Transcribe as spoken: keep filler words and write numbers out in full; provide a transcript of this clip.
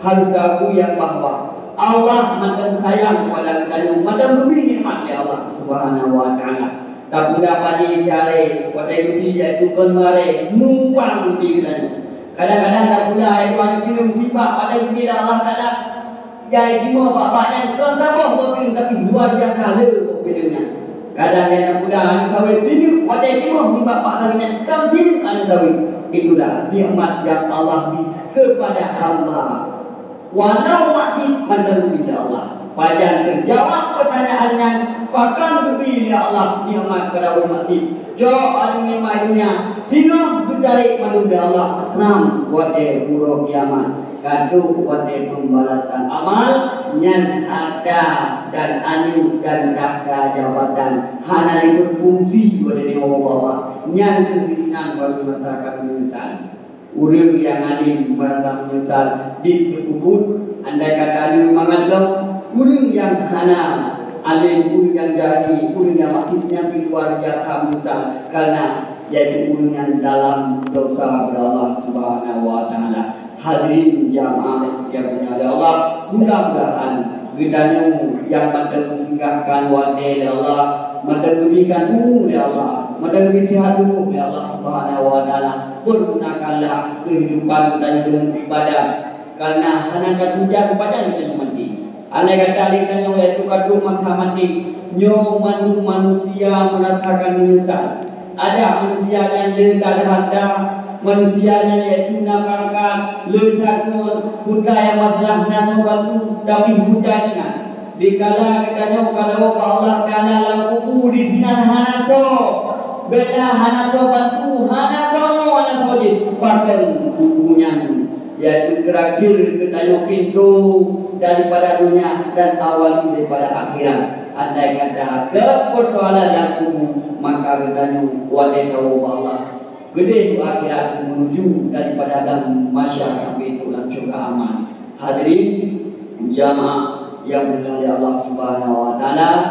Harus taakui nyang bahwa Allah mantong sayang keupada geutanyoe, mantong geubri nikmat lé Allah Subhanahu wa Taala. Tapula padé jari watée geubri, yaitu kon marée, muwang geubri geutanyoe. Kadang-kadang tapula, yaitu aneuk pineung sibak padé geubri lé Allah Taala. Jai jimoh bak-bak nyan kon saboh buah pineung, tapi luar biasa le buah pineung nyan. Kadang nyang tapula aneuk kawé sineuk watée jimoh nibak bak kawé nyan, kon sineuk aneuk kawé. Itulah nikmat yang Allah beri kepada hamba. Walau maksiet mantong geubri lé Allah. Pajan teujaweueb peutanyaan nyan, pakon geubri lé Allah nikmat keupada ureuëng maksiet? Cok aneuk nikmat donya, singoh geutarek mandum lé Allah, nam watée uroe kiamat. Ka trok watée peubalasan amal, nyan hareuta dan aneuk dan takhta jabatan hana lé beufungsi watée nyoe, Bapak. Nyan keuh sinan baru masyarakat meunyeusal. Ureuëng nyang alim meurasa meunyeusal di teupeubuet, andai kata lé mangat lom. Ureuëng nyang hana alim, ureuëng nyang jahil, ureuëng nyang maksiet, nyan pih luar biasa meunyeusal, kareuna yaitu ureuëng nyang dalam dosa bak Allah Subhanahu wa Taala. Hadirin jamaah yang dimuliakan Allah, mudah-mudahan geutanyoe nyang mantong geusinggahkan watée lé Allah, mantong geubri umu lé Allah, mantong geubri sihat tuboh lé Allah Subhanahu wa Taala, pergunakanlah kehidupan geutanyoe deungon ibadat, kareuna hana tatuja keupada geutanyoe maté. Andai kata lé tanyoe yaitu ka trok masa maté, nyoe mandum manusia meurasakan meunyeusal. Adak manusia nyan le that hareuta, manusia nyan yaitu na pangkat, le that ngon, peue nyang masalah na soe bantu, tapi peue nyang ingat, dikala geutanyoe ka tawöb bak Allah Taala lam kubu, disinan hana soe, beda hana soe bantu, hana soe ngon, hana soe jih, pakon kubu nyan. Yaitu terakhir geutanyoe pintoe daripada donya dan awali daripada akhirat. Andai kata gét persoalan lam kubu, maka geutanyoe watée tawöb bak Allah, keudeh u akhirat menuju daripada alam mahsyar sampai trok lam syeuruga aman. Hadirin jamaah yang dimuliakan Allah Subhanahu wa Taala,